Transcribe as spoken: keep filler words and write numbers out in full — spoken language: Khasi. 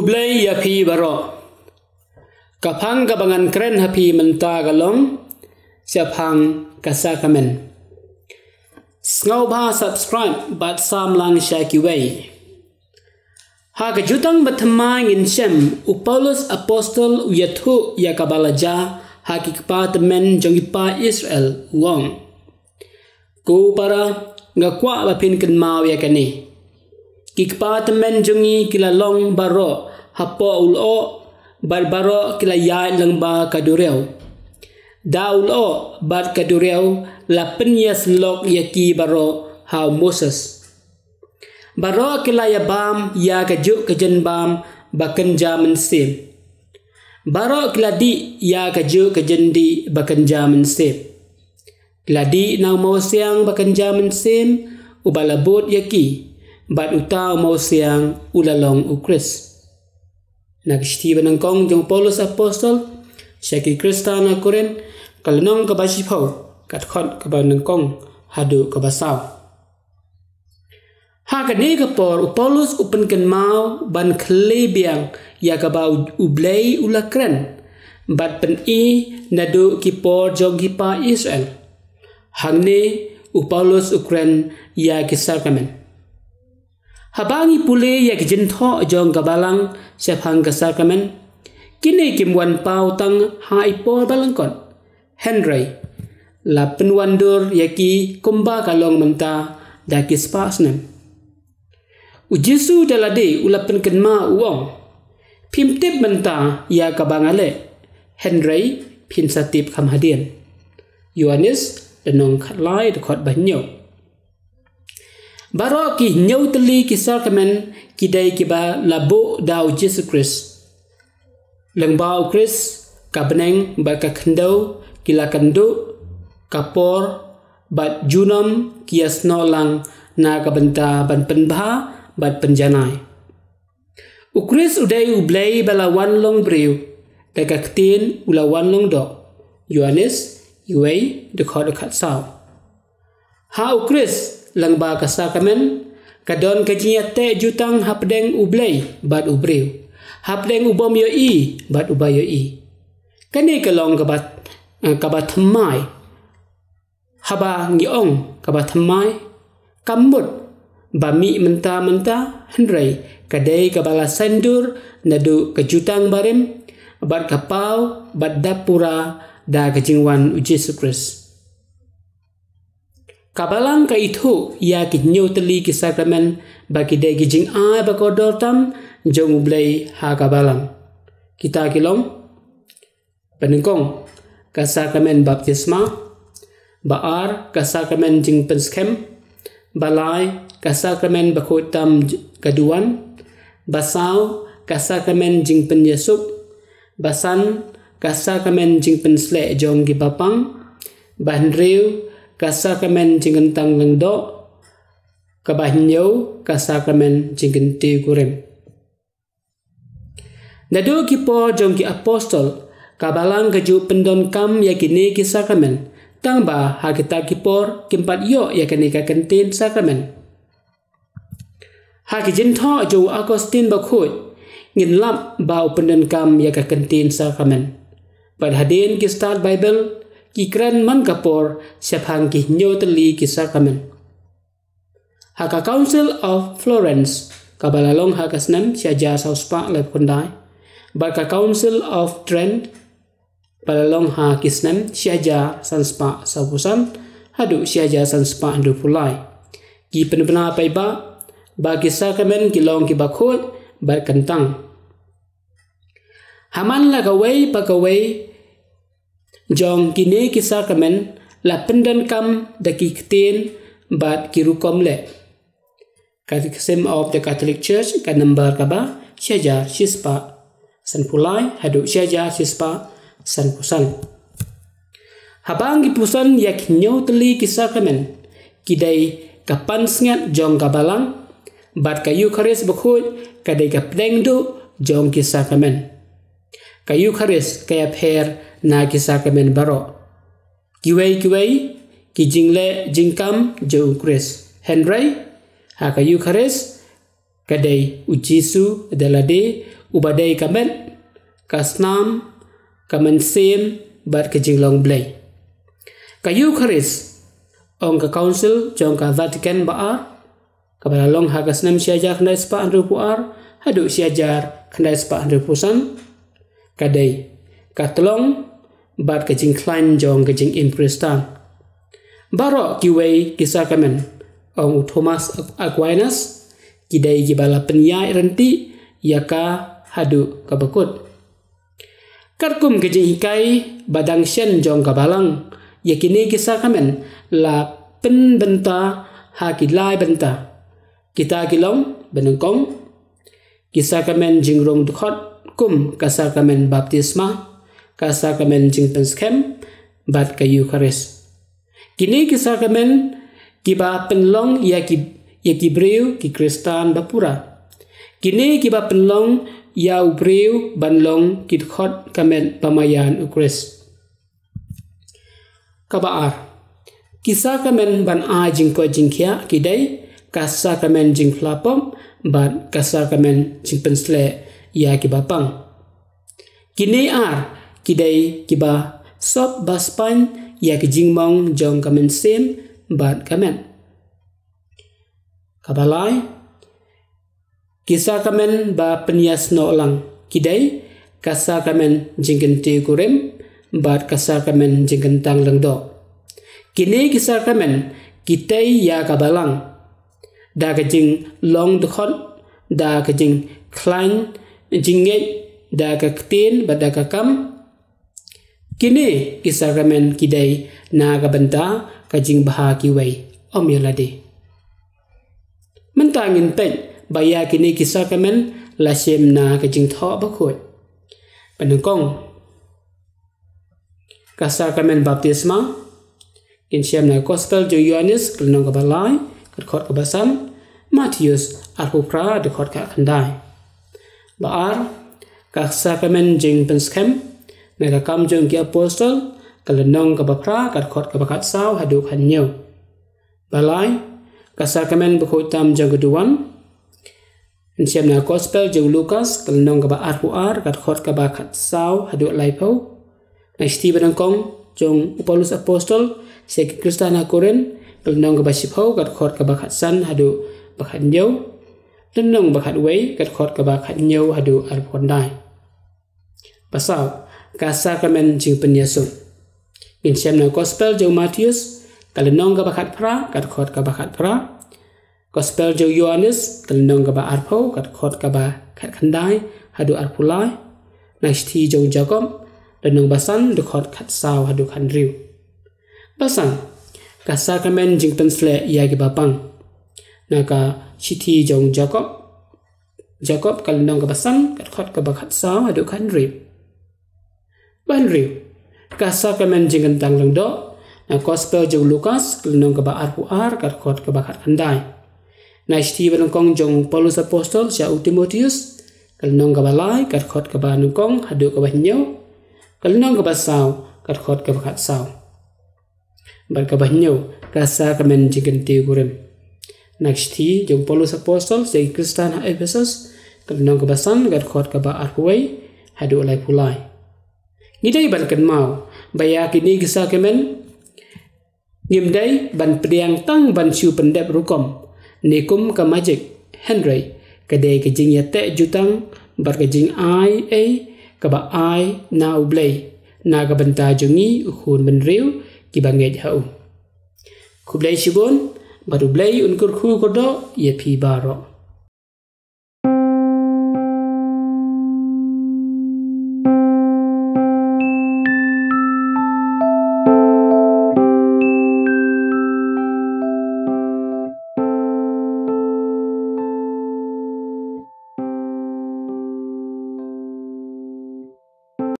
Khublei ïa phi baroh. Ka phang kaba ngan kren ha phi mynta ka long shaphang ka sakramen. Sngewbha subscribe bad sam lang sha kiwei. Ha ka jutang bathymmai ngin shem, u Paulus apostol u ïathuh ïa kaba la jia ha ki kpa tymmen jong ki paid Israel, u ong: Ko para, nga kwah ba phin kynmaw ïa kane. Ki kpa tymmen jong ngi ki la long baroh hapoh u lyoh, bad baroh ki la ïaid lyngba ka duriaw. Da u lyoh bad ka duriaw la pynïasyllok ïa ki baroh ha u Moses. Baroh ki la ïabam ïa kajuh ka jingbam ba kynja mynsiem. Baroh ki la dih ïa kajuh ka jingdih ba kynja mynsiem. Ki la dih na u mawsiang ba kynja mynsiem, uba la bud ïa ki, bad uta u mawsiang u la long u Khrist. Na ka shithi banyngkong jong u Paulus apostol sha ki Khristan ha Korinth, ka lynnong kaba shiphew, ka dkhot kaba nyngkong haduh kaba saw. Ha kane ka por u Paulus u pynkynmaw ban khlieh biang ïa kaba u, u Blei u la kren bad pyni naduh ki por jong ki paid Israel. Hangne u Paulus u kren ïa ki sakramen. Haba ngi pule ïa ki jingthoh jong ka Balang shaphang ka sakramen, kine kim wan paw tang ha i por ba lyngkot. Hynrei la pynwandur ïa ki kumba ka long mynta da ki spah snem. U Jisu da lade u la pynkynmaw u ong: Phim tip mynta ïa kaba nga leh, hynrei phin sa tip kham hadien. Ïoannis lynnong khatlai dkhot ba hynñiew. Baroh ki hynñiew tylli ki sakramen ki dei kiba la buh da u Jisu Khrist. Lyngba u Khrist ka bneng bad ka khyndew ki la kynduh, ka por bad junom ki ïasnoh lang na ka bynta ban pynbha bad pynjanai. U Khrist u dei u Blei ba la wan long briew, da ka ktien u la wan long doh. Ïoannis wei dkhot khatsaw. Ha u Khrist lyngba ka sakramen ka don ka jingïateh jutang hapdeng u Blei bad u briew, hapdeng u bym ïohi bad uba ïohi. Kane ka long kaba, eh, kaba thymmai. Haba ngi ong kaba thymmai, kam mut ba mih mynta mynta, hynrei ka dei kaba la saiñdur naduh ka jutang barim, bad ka paw bad dap pura da ka jingwan u Jisu Khrist. Ka Balang ka ithuh ïa ki hynñiew tylli ki sakramen ba ki dei ki jingai ba kordor tam jong u Blei ha ka Balang. Kita ki long: Ba nyngkong, ka sakramen baptisma. Ba ar, ka sakramen jingpynskhem. Ba lai, ka sakramen bakhuid tam j-, ka duwan. Ba saw, ka sakramen jingpynïasuk. Ba san, ka sakramen jingpynsleh jong ki bapang. Ba hynriew, ka sakramen jingkyntang lyngdoh. Kaba hynñiew, ka sakramen jingkyntiew kurim. Naduh ki por jong ki apostol, ka Balang ka ju pyndonkam ïa kine ki sakramen, tang ba ha kita ki por kim pat ïoh ïa kane ka kyntien sakramen. Ha ki jingthoh jong u Augustine Bakhuid, ngin lap ba u pyndonkam ïa ka kyntien sakramen. Bad hadien ki stad Baibl, ki kren man ka por shaphang ki hynñiew tylli ki sakramen. Ha ka Council of Florence, kaba la long ha ka snem shi hajar saw spah laiphew khyndai, bad ka Council of Trent, ba la long ha ki snem shi hajar san spah sawphew san haduh shi hajar san spah hynriewphew lai, ki pynbna paidbah ba ki sakramen ki long kiba khuid bad kyntang. Ha man la kawei pa kawei jong kine ki sakramen la pyndonkam da ki ktien bad ki rukom leh. Catechism of the Catholic Church, ka number kaba shi hajar shi spah sanphew lai haduh shi hajar shi spah sanphew san. Haba ngi pyrshang ïa ki hynñiew tylli ki sakramen, ki dei ka pansngiat jong ka Balang, bad ka Eukharist bakhuid ka dei ka pdeng duh jong ki sakramen. Ka Eukharist ka ïapher na ki sakramen baroh. Kiwei kiwei ki jingleh jingkam jong u Khrist. Hynrei ha ka Eukharist ka dei u Jisu da lade uba dei ka met, ka snam, ka mynsiem, bad ka jinglong Blei. Ka Eukharist, ong ka Council jong ka Vatican ba ar, kaba la long ha ka snem shi hajar khyndai spah hynriewphew ar haduh shi hajar khyndai spah hynriewphew san, ka dei ka tlong bad ka jingkhlaiñ jong ka jingim Khristan. Baroh kiwei ki sakramen, ong u Thomas of Aquinas, ki dei kiba la pynïaid ryntih ïa ka haduh kaba kut. Katkum ka jinghikai ba dang shen jong ka Balang, ïa kine ki sakramen la pynbynta ha ki lai bynta. Kita ki long ba nyngkong, ki sakramen jingrung dkhot kum ka sakramen baptisma, ka sakramen jingpynskhem, bad ka Eukharist. Kine ki sakramen kiba pynlong ïa ki, ïa ki briew ki Khristan ba pura. Kine kiba pynlong ïa u briew ban long ki dkhot ka met ba maïan u Khrist. Kaba ar, ki sakramen ban ai jingkoit jingkhiah ki dei ka sakramen jingphla pop bad ka sakramen jingpynsleh ïa kiba pang. Kine ar ki dei kiba sop ba spaiñ ïa ki jingmong jong ka mynsiem bad ka met. Kaba lai, ki sakramen ba pynïasnoh lang ki dei ka sakramen jingkyntiew kurim bad ka sakramen jingkyntang lyngdoh. Kine ki sakramen ki tei ïa ka Balang da ka jinglong dkhot, da ka jingkhlaiñ jingngeit, da ka ktien bad da ka kam. Kine ki sakramen ki dei na ka bynta ka jingbha kiwei, ym ïa lade. Mynta ngin peit ba ïa kine ki sakramen la shim na ka Jingthoh Bakhuid. Ba nyngkong, ka sakramen baptisma, ngin shem na Gospel jong u Ïoannis, ka lynnong kaba lai, ka dkhot kaba san, Mathaios arphew phra, dkhot kaba khyndai. Ba ar, ka sakramen jingpynskhem, na Ki Kam jong ki Apostol, ka lynnong kaba phra, ka dkhot kaba khatsaw haduh khathynñiew. Ba lai, ka sakramen bakhuid tam jong ka duwan, ngin shem na Gospel jong u Lukas, ka lynnong kaba arphew ar, ka dkhot kaba khatsaw haduh laiphew. Na ka shithi ba nyngkong jong u Paulus Apostol sha ki Khristan ha Korinth, ka lynnong kaba shiphew, ka dkhot kaba khatsan haduh ba khathynñiew. Lynnong ba khatwei, ka dkhot kaba khathynñiew haduh arphew khyndai. Ba saw, ka sakramen jingpynïasuk, ngin shem na Gospel jong u Mathaios, ka lynnong kaba khatphra, ka dkhot kaba khatphra. Gospel jong u Ïoannis, ka lynnong kaba arphew, ka dkhot kaba khatkhyndai haduh arphew lai. Na ka shithi jong u Jakob, lynnong ba san, dkhot khatsaw haduh khathynriew. Ba san, ka sakramen jingpynsleh ïa kiba pang, na ka shithi jong u Jakob, Jakob, ka lynnong kaba san, ka dkhot kaba khatsaw haduh khathynriew. Ba hynriew, ka sakramen jingkyntang lyngdoh, na Gospel jong u Lukas, ka lynnong kaba arphew ar, ka dkhot kaba khatkhyndai. Na ka shithi ba nyngkong jong u Paulus Apostol sha u Timotheus, ka lynnong kaba lai, ka dkhot kaba nyngkong haduh kaba hynñiew. Ka lynnong kaba saw, ka dkhot kaba khatsaw. Bad kaba hynñiew, ka sakramen jingkyntiew kurim, na ka shithi jong u Paulus Apostol sha ki Khristan ha Ephesus, ka lynnong kaba san, ka dkhot kaba arphew wei haduh laiphew lai. Ngi dei ban kynmaw ba ïa kine ki sakramen ngim dei ban pdiang tang ban shu pyndep rukom ne kum ka magic, hynrei ka dei ka jingïateh jutang bad ka jingai ei kaba ai na U Blei na ka bynta jong ngi, u khun bynriew kiba ngeit ha u. Khublei shibun, bad U Blei un kyrkhu kyrdoh ïa phi baroh.